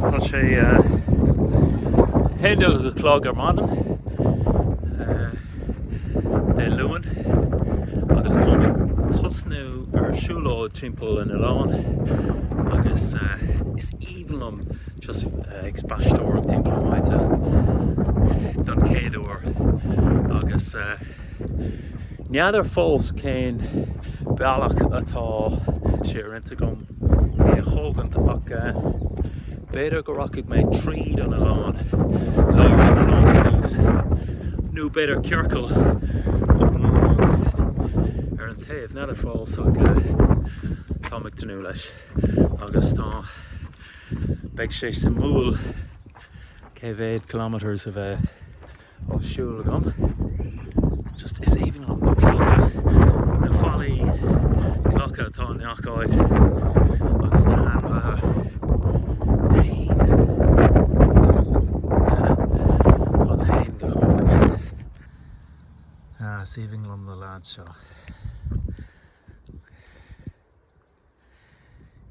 Tá sé 11 a chlog ar maidin Dé Luain agus táim ag tosnú ar siúlóid timpeall an oileáin agus is aoibhinn liom just ag spaisteoireacht timpeall na háite don chéad uair agus n'fheadar fós cén bealach atá sé ar intinn agam é a thógaint ach b'fhéidir go rachaidh mé tríd an oileán, lár an oileáin ar dtús, nó b'fhéidir ciorcal iomlán ar an taobh, n'fheadar fós ach táim ag tnúth leis agus tá, beidh sé suimiúil cé mhéad kilometres a bheidh á siúl agam. Just is aoibhinn liom na clocha, na fallaí clocha atá i ngach áit agus na hainmhithe, na héin. Yeah, tá na héin go hálainn. Ah, is aoibhinn liom na lads seo.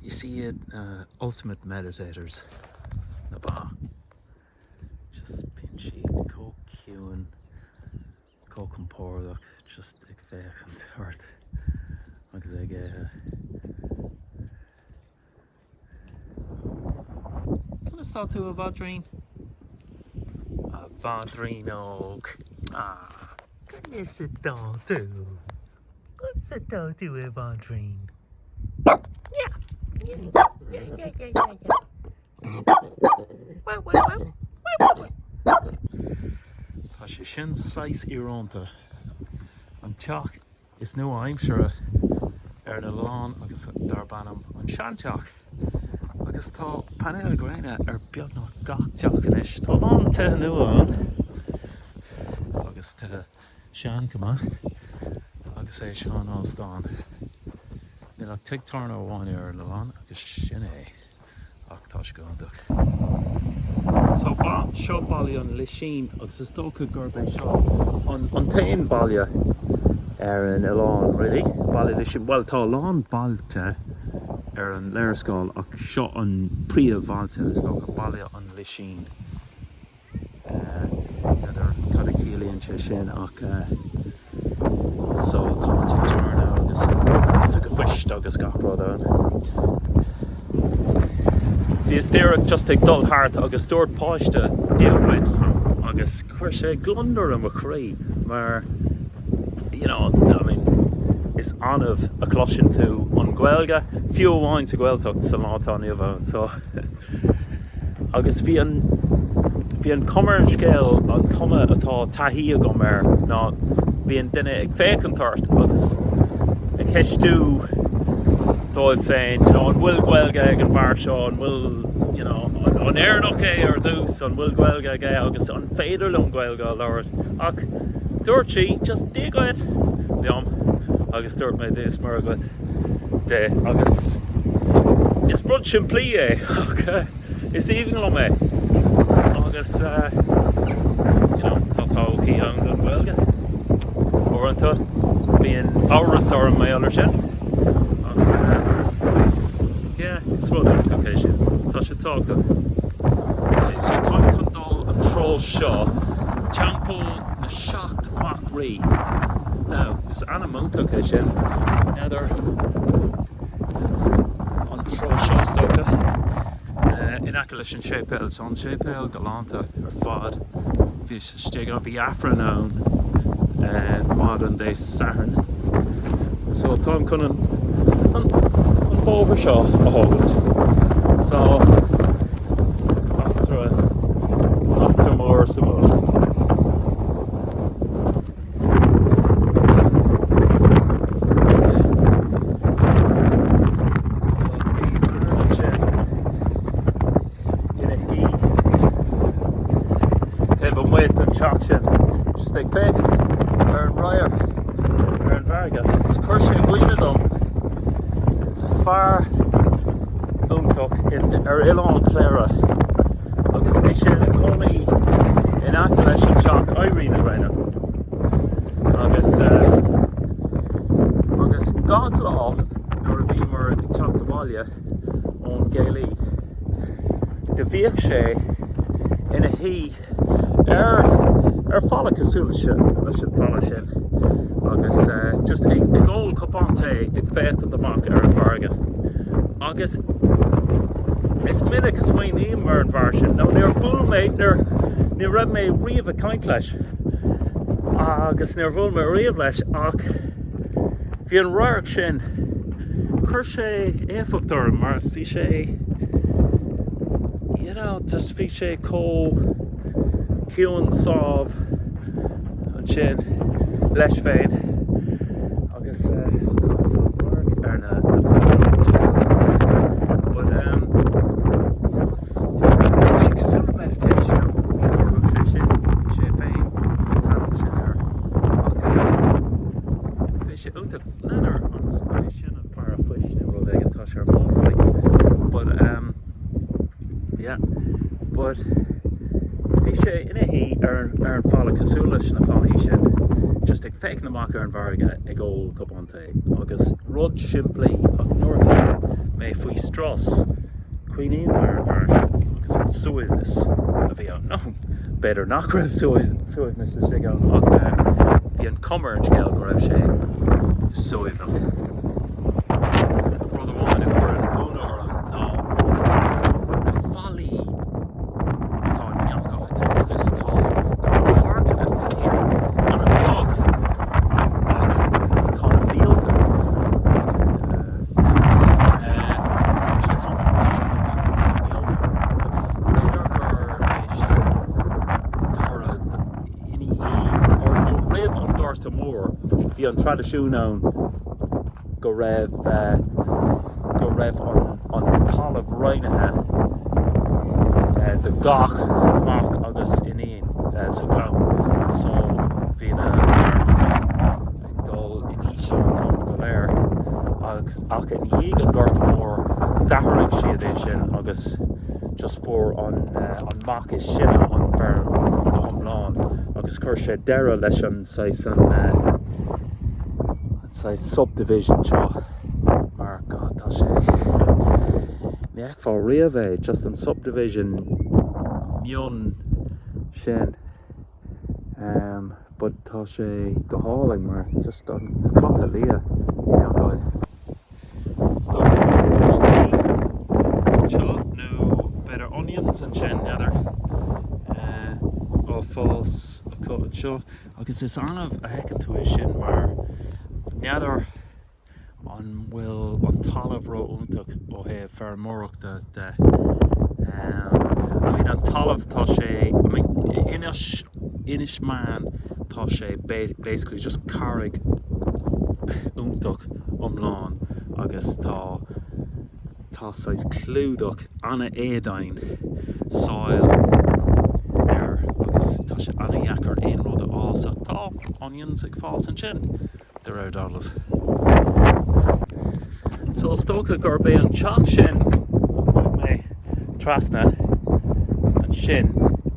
Is iad na ultimate meditators, na ba. Just bíonn siad chomh ciúin, chomh compordach, just ag féachaint ort agus ag ithe. Conas tá tú, a mhaidrín? A mhaidrín óg. Ah, conas atá tú? Conas atá tú, a mhaidrín? Yeah. Yeah, yeah, yeah, yeah, yeah. Tá sé sin saghas íorónta. An teach is nua-aimseartha ar an oileán agus darb ainm an Seanteach. Agus tá painéil gréine ar beagnach gach teach anois. Tá a lán tithe nua ann agus tithe sean chomh maith. Agus é seo an óstán. Níl ach tigh tábhairne amháin ar an oileán agus sin é. ach tá sé go hiontach. So ba, seo Baile an Lisín agus is dócha gurb é seo an, an t-aon baile ar an oileán really, Baile Lisín. Bhuel tá a lán bailte ar an léarscáil ach seo an príomhbhailte is dócha, Baile an Lisín. N'fheadar cad a chiallaíonn sé sin ach so tá an tigh tábhairne agus oifig an phoist agus gach rud ann. Bhíos díreach just ag dul thart agus dúirt páiste Dia dhuit liom agus chuir sé gliondar i mo chroí mar you know, I mean, is annamh a chloiseann tú an Ghaeilge, fiú amháin sa Ghaeltacht sa lá atá inniu ann so Agus bhí an, bhí an chuma ar an scéal, an chuma atá taithí agam air ná bíonn duine ag féachaint ort agus ag ceistiú dóibh féin, you know, an bhfuil Gaeilge ag an bhfear seo, an bhfuil, you know, an Éireannach é ar dtús, an bhfuil Gaeilge aige agus an féidir liom Gaeilge a labhairt. Ach dúirt sí just Dia dhuit liom agus dúirt mé Dia is Muire dhuit. di agus is rud simplí é ach is aoibhinn liom é agus you know tá todhchaí ann don Ghaeilge. Uaireanta bíonn amhras orm mar gheall air sin ach yeah is rud iontach é sin. Tá sé tábhachtach. Ok so táim chun dul an treo seo, Teampall na Seacht Mac Rí. Now is ainm iontach é sin. N'fheadar an treo seo is dócha. In aice leis an séipéal. Tá an séipéal galánta ar fad. Bhíos istigh ann, bhí Aifreann ann maidin Dé Sathairn. So táim chun an an bóthar seo a thógaint. So eachtra eachtra mór suimiúil. So bhí fear ansin ina shuí taobh amuigh den teach sin, just ag féachaint ar an radharc ar an bhfarraige. Is chuir sé i gcuimhne dom fear iontach ar Oileán Chléire. agus bhí sé ina chónaí in aice leis an teach éirí na gréine agus agus gach lá nuair a bhíomar ag teacht abhaile ón gcéilí Go bhíodh sé ina shuí ar ar falla cosúil leis leis an falla sin agus just ag ag ól cupán tae ag féachaint amach ar an bhfarraige. Agus is minic a smaoiním ar an bhfear sin, nó níor bhuail mé, níor ní raibh mé riamh ag caint leis agus níor bhuail mé riamh leis ach bhí an radharc sin, chuir sé éifeacht orm mar bhí sé, you know, just bhí sé chomh ciúin sámh ansin leis féin agus eh, oh God, tá an radharc ar na, na fallaí just go hiontach. But um, you know, bhí sé cosúil le meditation nó ní chuirfeadh sé sin sé féin an t-ainm sin air ach eh, bhí sé iontach. N'fheadar an é sin an fear a' phoist nó rud éigin, tá sé ar motorbike. But um, yeah, but bhí sé ina shuí ar an, ar an falla cosúil leis na fallaí sin, just ag féachaint amach ar an bhfarraige ag ól cupán tae agus rud simplí ach nuair a bhíonn mé faoi strus, cuimhním ar an bhfear sin agus an suaimhneas a bhí ann. Nó b'fhéidir nach raibh suaimhneas istigh ann ach bhí an chuma ar an scéal go raibh sé suaimhneach. Rud amháin a chuireann ionadh orm ná na fallaí atá i ngach áit agus tá na páirceanna féin an-bheag ach tá na mílte páirceanna. Just tá na mílte páirceanna beaga agus b'fhéidir gur é sin toradh ina dhiaidh or nó roimh an Gorta Mór bhí an traidisiún ann go raibh go raibh an an talamh roinnithe do gach mac agus iníon sa chlann so bhí na feirmeacha ag dul in aois an t-am go léir agus ach i ndiaidh an Gorta Mór d'athraigh siad é sin agus just fuair an an mac is sine an feirm go hiomlán agus chuir sé deireadh leis an saghas an an saghas subdivision seo mar God tá sé ní fheicfeá riamh é just an subdivision mion sin. Um, but tá sé go hálainn mar just an na clocha liath i ngach áit. Is dócha prátaí anseo nó b'fhéidir onions ansin, n'fheadar, eh, á fás acu anseo agus is annamh a fheiceann tú é sin mar n'fheadar An bhfuil an talamh ró-iontach ó thaobh feirmeoireachta de? I mean an talamh tá sé, I mean Inis, Inis Meáin tá sé basically just carraig iontach iomlán agus tá, tá saghas clúdach an-éadomhain soil air agus tá sé an-dheacair aon rud a fhás ach tá onions ag fás ansin. de réir dealraimh. So is dócha gurb é an teach sin a chuaigh mé trasna ansin,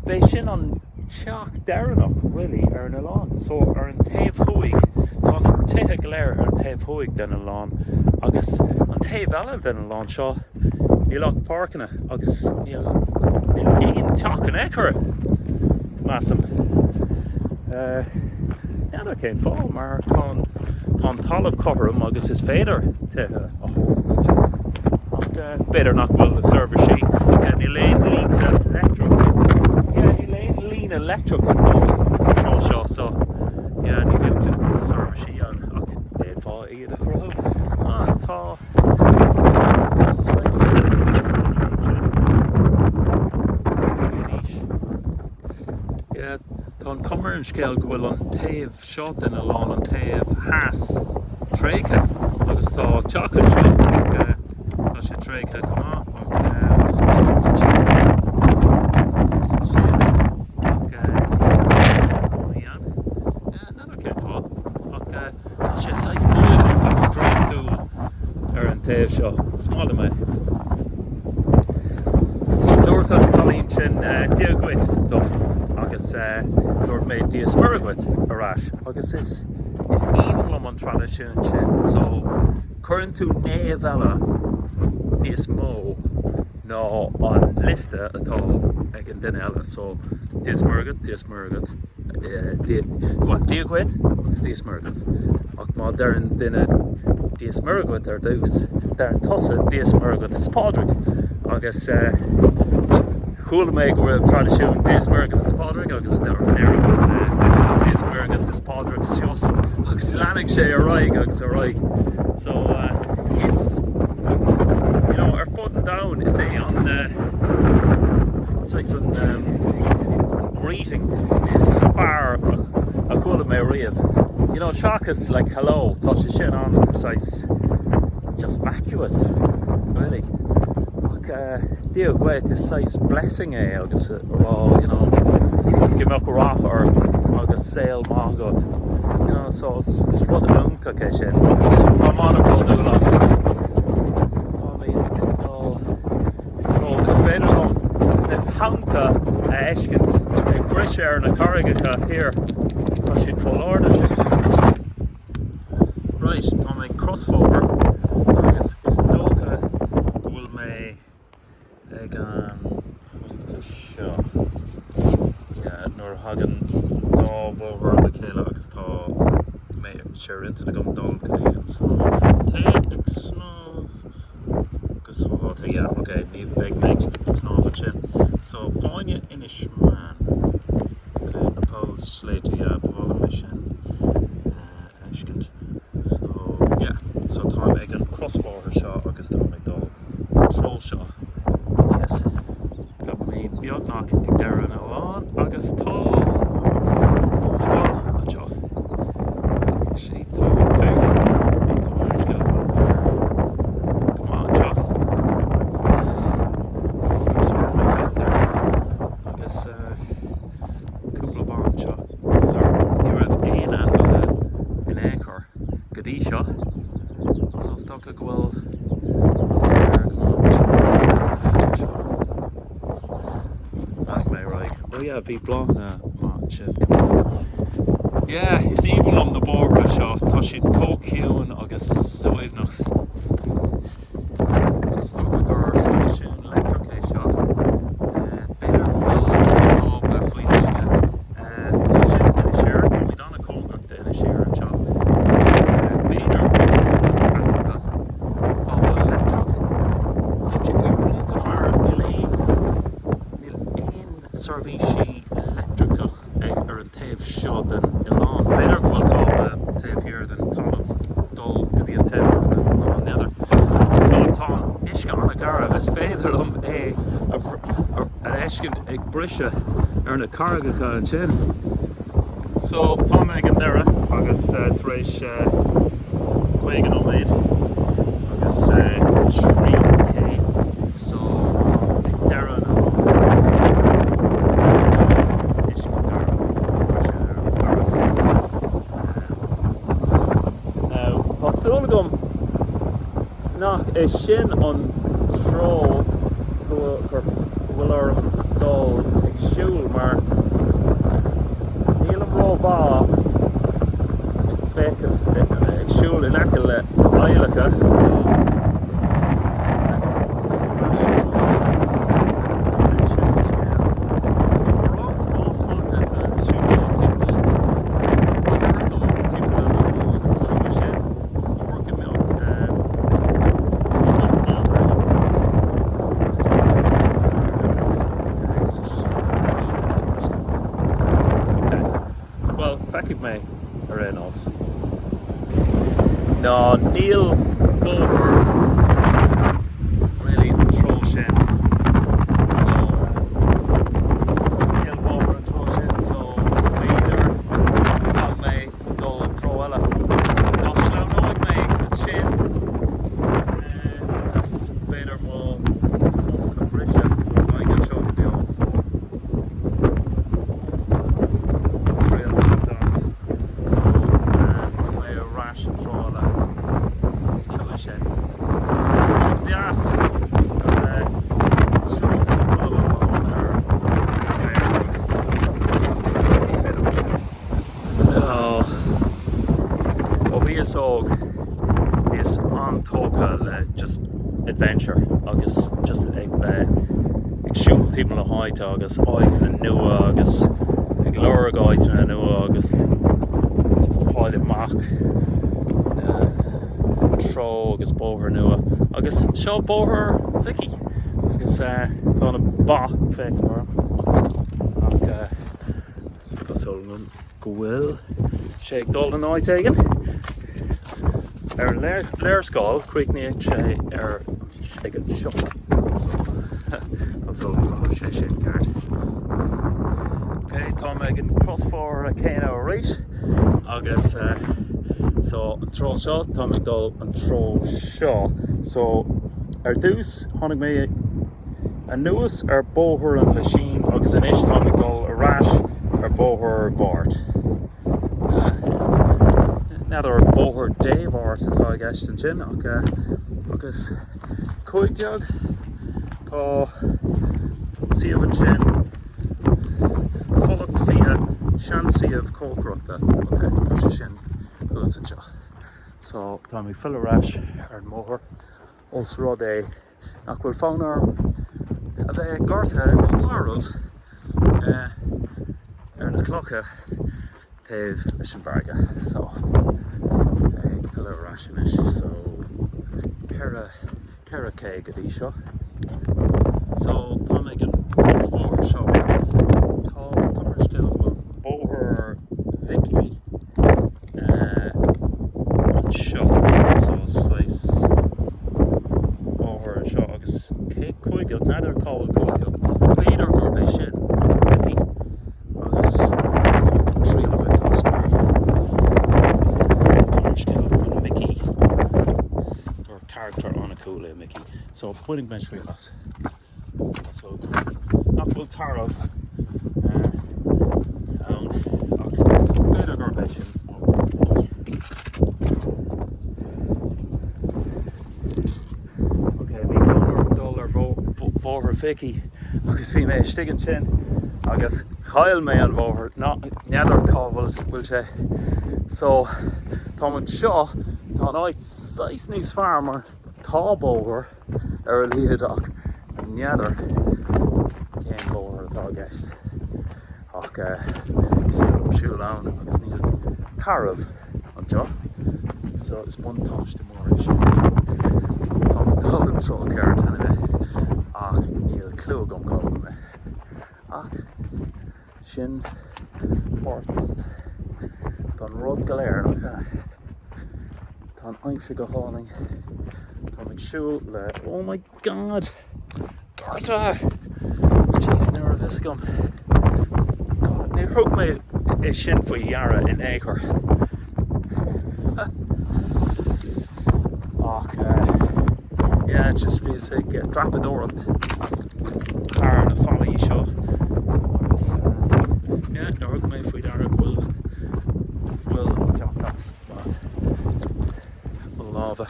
b'é sin an teach deireanach really ar an oileán. So ar an taobh thuaidh, tá na tithe go léir ar an taobh thuaidh den oileán agus an taobh eile den oileán seo níl ach páirceanna agus níl níl aon teach in aon chor, measaim. N'fheadar cén fáth, mar tá an, tá an talamh cothrom agus is féidir tithe a thógáil ansin. Ach b'fhéidir nach bhfuil na seirbhísí, yeah, níl aon línte leictreach, yeah, níl aon líne leictreach ag dul sa treo seo, so yeah, ní bheadh na seirbhísí ann ach d'fhéadfá iad a chruthú. Ah, tá, tá saghas Yeah, Tá an chuma ar an scéal go bhfuil an taobh seo den oileán, an taobh theas, tréigthe agus tá teach anseo ach tá sé tréigthe chomh maith ach agus b'fhéidir ansin is ansin ach níl cónaí ann. N'fheadar cén fáth ach tá sé saghas uaigneach agus draíochtúil ar an taobh seo. Is maith liom é. So dúirt an cailín sin Dia dhuit dom agus dúirt mé Dia is Muire dhuit ar ais agus is is aoibhinn liom an traidisiún sin so cuireann tú naomh eile níos mó ná. ná an liosta atá ag an duine eile. So, Dia is Muire dhuit, Dia is Muire dhuit, bhuel, Dia dhuit agus Dia is Muire dhuit. Ach má deireann duine Dia is Muire dhuit ar dtús, deireann tusa Dia is Muire dhuit is Pádraig. Agus chuala mé go raibh traidisiún Dia is Muire dhuit is Pádraig agus deireadh Dia is Muire dhuit is Pádraig is Seosamh agus leanfaidh sé ar aghaidh agus ar aghaidh. So is, you know, ar fud an domhain is é an saghas an greeting is fearr a chuala mé riamh. You know, seachas like hello, tá sé sin an saghas just vacuous, really. Ach Dia dhuit is saghas blessing é agus a rá, you know, go mbeadh rath ort agus saol maith agat. You know, so is rud iontach é sin. Táim an-bhródúil as. Táimid ag dul i dtreo, is féidir liom na tonnta a fheiscint ag briseadh ar na carraigeacha thiar. Tá siad chomh ard sin. Right, tá mé ag crosbhóthar agus is dócha go bhfuil mé ag an pointe seo nuair a thagann an dá bhóthar le chéile agus tá mé sé ar intinn agam dul go dtí an snámh. Téigh ag snámh go sábháilte, yeah, ok, ní bheidh mé ag snámh ansin. So, Fáinne Inis Meáin. Ok, na poill sléibhte, yeah, ba mhaith liom é sin a fheiscint. So, yeah, so táim ag an crosbhóthar seo agus táim ag dul an treo seo. Yes. Tá mé beagnach ag deireadh an oileáin agus tá na ba anseo. Actually, tá an féar ag cur uisce an féar go maith anseo. Tá ocras orm ag teacht air agus cúpla ba anseo. Ní raibh aon ainmhithe in aon chor go dtí seo. So is dócha go bhfuil an féar go maith anseo. Leanfaidh mé ar aghaidh. Oh yeah, bhí bláthanna maith ansin. Yeah, is aoibhinn liom na bóithre seo. Tá siad chomh ciúin agus suaimhneach. So is dócha gur stáisiún leictreach é seo. B'fhéidir go bhfuil cábla faoin uisce. So sin Inis Oírr. Táimid an-chóngarach d'Inis Oírr anseo. Agus b'fhéidir go bhfuil cábla eatarthu. Cábla leictreach. Bheadh sé íorónta mar níl aon níl aon seirbhísí leictreach ar an taobh seo den oileán. B'fhéidir go bhfuil cábla taobh thiar den talamh ag dul go dtí an taobh eile den oileán, n'fheadar. Tá an uisce an-gharbh, is féidir liom é a fheiscint ag briseadh ar na carraigeacha ansin. So, tá mé ag an deireadh agus tar éis 50 nóiméad agus 3K so táim ag deireadh an oileáin agus is breá liom uisce garbh ag briseadh ar an gcarraig. Now, tá súil agam nach é sin an treo go bhfuil orm dul ag siúl mar nílim rómhaith ag féachaint ag siúl in aice le aibhleacha so mórán spás fágtha do siúlóid timpeall ciorcal timpeall an oileáin is trua sin. Ba chóir go mbeadh bóthar agam. Ok, bhuel, feicfidh mé ar aon nós. Ná níl bóthar really an treo sin so níl bóthar an treo sin so b'fhéidir go gcaithfidh mé dul treo eile. Dá sleamhnóidh mé ansin agus b'fhéidir mo chos a bhriseadh beidh anseo go deo so triail a bhaint as. So rachaidh mé ar ais an treo eile. Is trua sin. Bhí sé deas a bheith ag siúl timpeall an oileáin ar féar agus ní féidir. Ó bhíos óg, bhíos an-tógtha le just adventure agus just ag bheith. bheith ag siúl timpeall na háite agus áiteanna nua agus ag lorg áiteanna nua agus just fáil amach an treo agus bóthar nua. Agus seo Bóthar Mhicí agus tá na ba ag féachaint orm ach tá súil agam go bhfuil sé ag dul in áit éigin. Ar an léarscáil críochnaíonn sé ar ag an siopa so tá súil agam go bhfuil sé sin ceart. Ok, tá mé ag an crosbhóthar céanna arís agus so an treo seo tá mé ag dul an treo seo so ar dtús tháinig mé anuas ar Bóthar an Lisín agus anois táim ag dul ar ais ar Bóthar Mháirt. N'fheadar Bóthar Dé Mháirt atá i gceist ansin ach agus 15 tá suíomh ansin Fulacht Fia seansuíomh cócaireachta. Ok, tá sé sin thuas anseo. So táim ag filleadh ar ais ar an mbóthar ós rud é nach bhfuil fonn orm a bheith gortaithe nó marbh ar na clocha taobh leis an bhfarraige. So, ag filleadh ar ais anois. So, 4, 4K go dtí seo. So, táim ag an crosbhóthar seo. Tá cuma ar an scéal go bhfuil Bóthar Mhicí anseo so saghas bóthar anseo agus cé 15 n'fheadar cá bhfuil 15 ach b'fhéidir gurb é sin Mickey agus tá an triail againn tá spéir cuma ar an scéal go bhfuil Mickey gur character an-cool é Mickey so bainfidh mé triail as. So, nach bhfuil tarbh ann ach b'fhéidir gurb é sin Ok, bhí fonn orm dul ar Bhóthar Mhicí agus bhí mé istigh ansin agus chaill mé an bóthar, n'fheadar cá bhfuil sé. So, táim anseo, tá an áit saghas níos fearr mar tá bóthar ar a laghad ach n'fheadar cén bóthar atá i gceist ach is féidir liom siúl ann agus níl tarbh anseo so is buntáiste mór é sin. Táim ag dul an treo ceart anyway ach níl clue agam cá bhfuil mé ach sin páirt den rud go léir, nach ea? Tá an aimsir go hálainn. Táim ag siúl le, oh my God! Gorta! Jeez, ní raibh a fhios agam. God, níor thug mé é sin faoi deara in aon chor. Ach, yeah, just bhíos ag dreapadóireacht thar na fallaí seo agus yeah, níor thug mé faoi deara go bhfuil fuil ag teacht as mo lámha.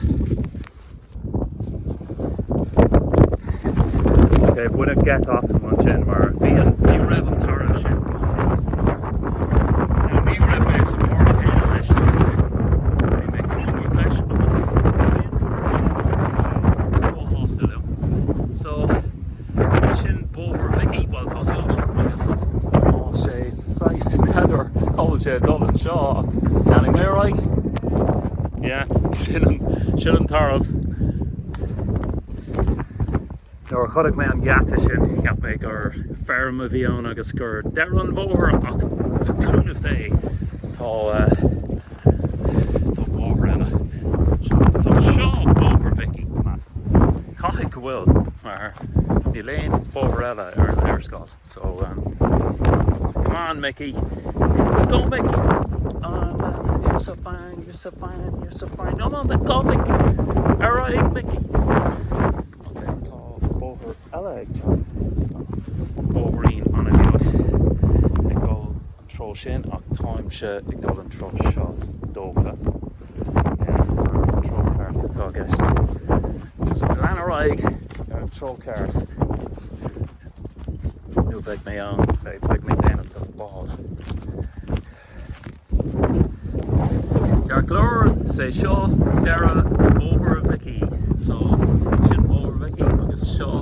Ok, baineadh geit asam ansin mar bhí an, ní raibh an tarbh sin nó ní raibh mé sa bhóthar céanna leis bhí mé cóngarach leis agus róshásta liom. So sin Bóthar Mhicí, bhuel tá súil agam agus tá sé saghas n'fheadar cá bhfuil sé ag dul anseo ach leanfaidh mé ar aghaidh. Yeah, sin an, sin an tarbh. Nuair a chonaic mé an geata sin cheap mé gur feirm a bhí ann agus gur deireadh an bhóthair ach le cúnamh Dé tá tá bóthar eile anseo. So seo Bóthar Mhicí, measaim. Caithfidh go bhfuil mar níl aon bóthar eile ar an léarscáil. So come on Mickey. Go Mickey! Oh man, you're so fine, you're so fine, you're so fine. Come on, go Mickey! Ar aghaidh Mickey! Ok, tá bóthar eile ag teacht. Bóithrín an-bheag ag dul an treo sin ach táimse ag dul an treo seo is dócha. Yeah, mar an treo ceart atá i gceist. Just lean ar aghaidh ar an treo ceart. Nó beidh mé ann, beidh mé ag déanamh den bád. Ceart go leor, is é seo deireadh Bóthar Mhicí. So, sin Bóthar Mhicí agus seo.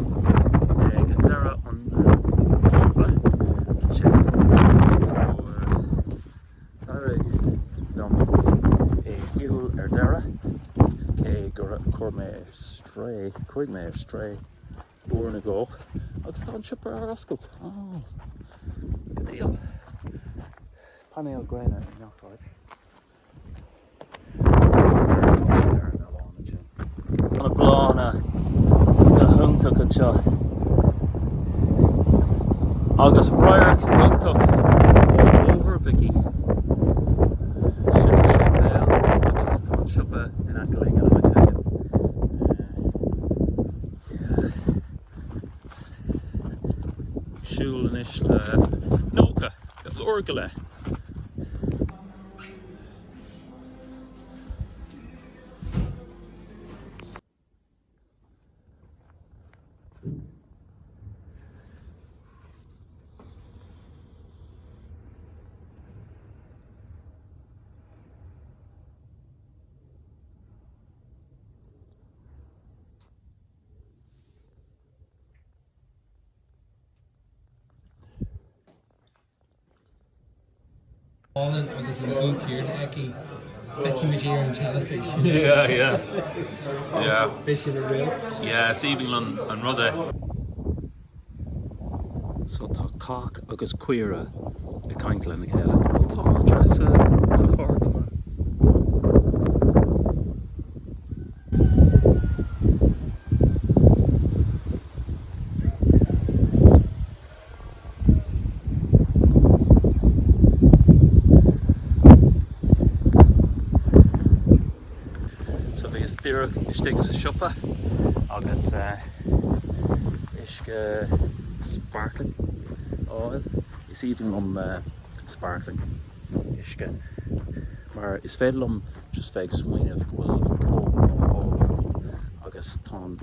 Chuaigh mé ar strae uair nó dhó agus tá an siopa ar oscailt. Oh, go diail. Painéil gréine i ngach áit. Tá na bláthanna go hiontach anseo agus radharc iontach ó Bhóthar Mhicí. Sin an séipéal agus tá an siopa in aice linn in áit éigin. Ag siúl anois le 90, uair go leith. álainn agus an guth céanna aici, feicimid í ar an teilifís. Yeah, yeah. Yeah. Beidh sin a réal. Yeah, is aoibhinn liom an rud é. So tá cách agus caora ag caint lena chéile. Ó tá madra sa, sa pháirc chomh maith. So bhíos díreach istigh sa siopa agus uisce sparkling a fháil. Is aoibhinn liom sparkling uisce mar is féidir liom just bheith ag smaoineamh go bhfuil Coke á ól agam agus tá an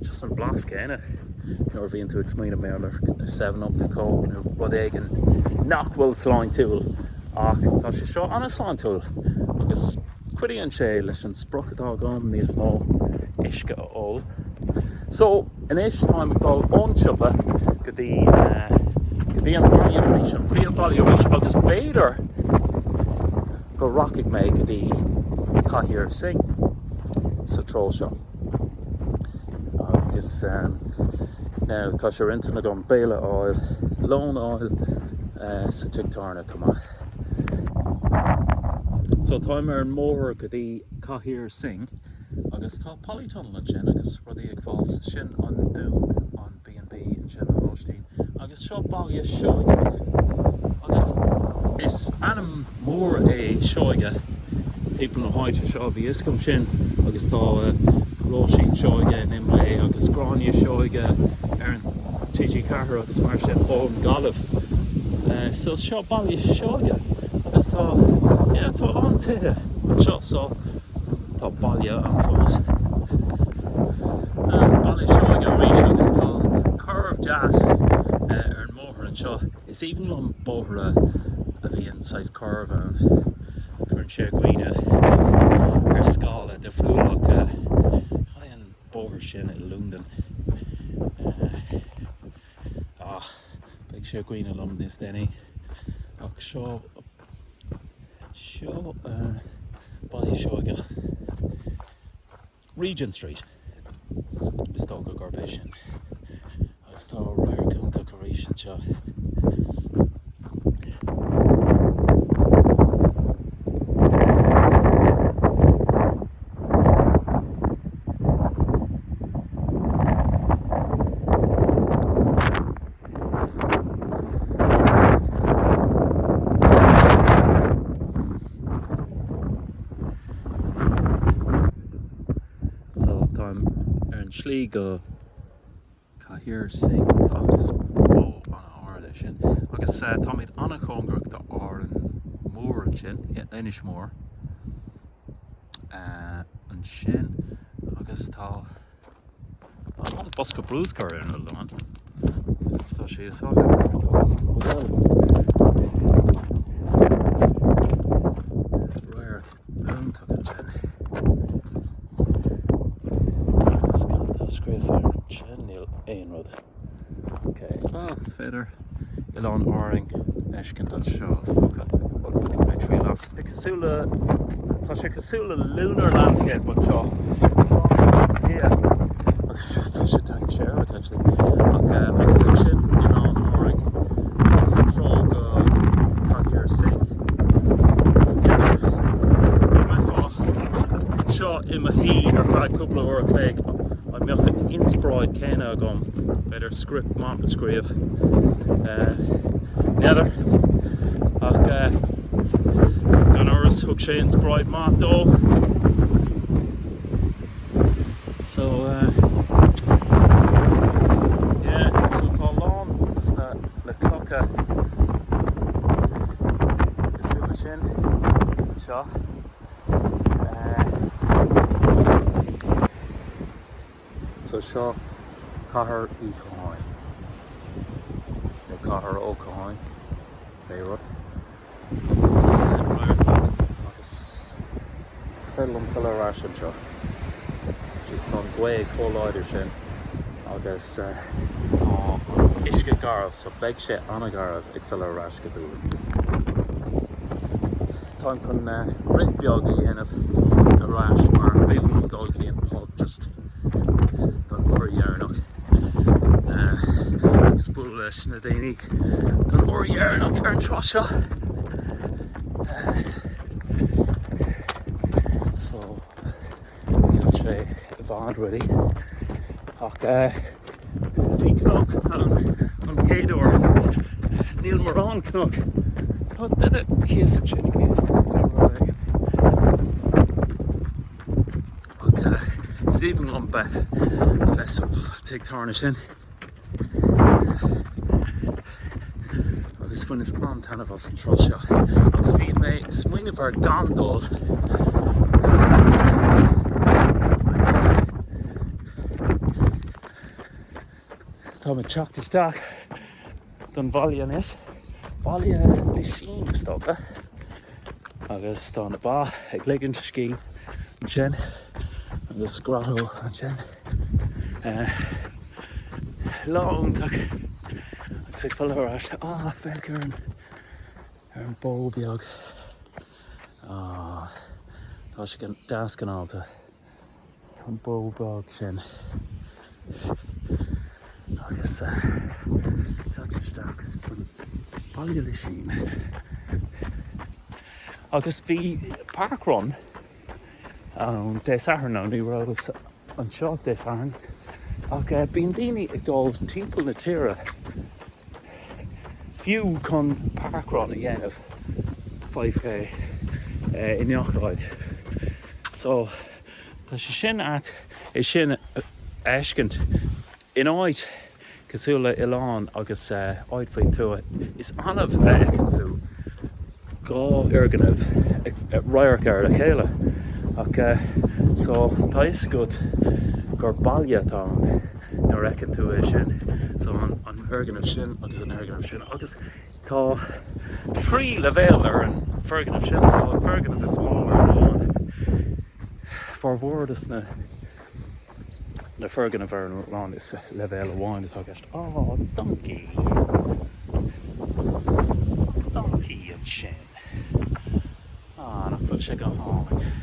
just an blas céanna nuair a bhíonn tú ag smaoineamh mar ar 7up nó Coke nó rud éigin nach bhfuil sláintiúil ach tá sé seo an-sláintiúil agus cuidíonn sé leis an sprioc atá agam níos mó uisce a ól. So anois táim ag dul ón siopa go dtí go dtí an baile arís, an príomhbhaile arís agus b'fhéidir go rachaidh mé go dtí Cathaoir Synge sa treo seo. Agus now tá sé ar intinn agam béile a fháil, lón a fháil sa tigh tábhairne chomh maith. So táim ar an mbóthar go dtí Cathaoir Synge agus tá polytunnel ansin agus rudaí ag fás. Sin an dún, an B&B ansin, an lóistín. Agus seo Baile Seoigeach agus is ainm mór é Seoige timpeall na háite seo, bhí fhios agam sin agus tá Róisín Seoige in Imlé agus Gráinne Seoige ar an TG4 agus mar sin ón Gaillimh. So seo Baile Seoige agus tá, yeah, tá a lán tithe anseo so tá baile ann fós. Baile Seoige arís agus tá curve deas ar an mbóthar anseo. Is aoibhinn liom bóithre a bhíonn saghas curve ann. Cuireann sé dhaoine ar scála difriúil ach cad é an bóthar sin i Londain? Ah, beidh sé i gcuimhne liom níos déanaí. Ach seo Seo Baile Seoigeach. Regent Street. Is dócha gurb é sin. Agus tá radharc iontach arís anseo. So táim ar an tslí go Cathaoir Synge agus bó an-ard é sin. Agus táimid an-chóngarach do Árainn Mhór ansin, Inis Mór ansin agus tá Tá an bosca bruscair ar an oileán agus tá sé is áille mar tá buidéal agam. Radharc iontach ansin. Agus cad tá scríofa air ansin? Níl aon rud. Ok, ah, is féidir Oileán Árainn a fheiscint anseo is dócha. Bhuel, bainfidh mé triail as. Cosúil le, tá sé cosúil le lunar landscape anseo. Yeah. Agus tá sé dainséarach actually. Ach agus ansin Oileán Árainn sa treo go Cathaoir Synge. Agus yeah, dá mbeifeá anseo i mo shuí ar feadh cúpla uair a chloig, an mbeadh an inspioráid céanna agam, b'fhéidir script maith a scríobh. N'fheadar. Ach gan amhras thug sé inspioráid maith dó. So yeah, so tá a lán dos na na cnoca cosúil le sin anseo. So seo Cathair Uí Chatháin, nó Cathair Ó Catháin, pé rud. Agus radharc álainn agus is féidir liom filleadh ar ais anseo. Jeez, tá an ghaoth chomh láidir sin agus tá an uisce garbh so beidh sé an-gharbh ag filleadh ar ais go Dúlainn. Táim chun rith beag a dhéanamh ar ais mar b'fhéidir liom dul go dtí an pub just don uair dheireanach agus bualadh leis na daoine don uair dheireanach ar an turas seo. So níl sé i bhfad really ach bhí cnoc ann an chéad uair. Níl mórán cnoc. Tá duine thíos ansin ag rud éigin. Ach is aoibhinn liom bheith sa tigh tábhairne sin. Agus bhaineas an-taitneamh as an turas seo. Agus bhí mé ag smaoineamh ar gan dul Tá mé ag teacht isteach don bhaile anois. Baile Lisín is dócha. Agus tá na ba ag ligint a scíth ansin agus grotto ansin. Lá iontach agus ag filleadh ar ais. Á, féach ar an ar an bó beag. Á, tá sé go deas cineálta. An bó beag sin. Agus teacht isteach chun Baile Lisín. Agus bhí parkrun ann Dé Sathairn, nó ní rabhas anseo Dé Sathairn, ach bíonn daoine ag dul timpeall na tíre fiú chun parkrun a dhéanamh 5K i ngach áit. So tá sé sin ait é sin a fheiscint in áit cosúil le oileán agus áit faoin tuath. Is annamh a fheiceann tú dhá fhoirgneamh ag radharc ar a chéile ach so tá fhios agat gur baile atá ann nuair a fheiceann tú é sin. So an foirgneamh sin agus an fhoirgneamh sin agus tá 3 leibhéal ar an foirgneamh sin so an foirgneamh is mó ar an oileán formhór dos na na foirgnimh ar an oileán is leibhéal amháin atá i gceist. Á, donkey! Donkey ansin. Á, nach bhfuil sé go hálainn.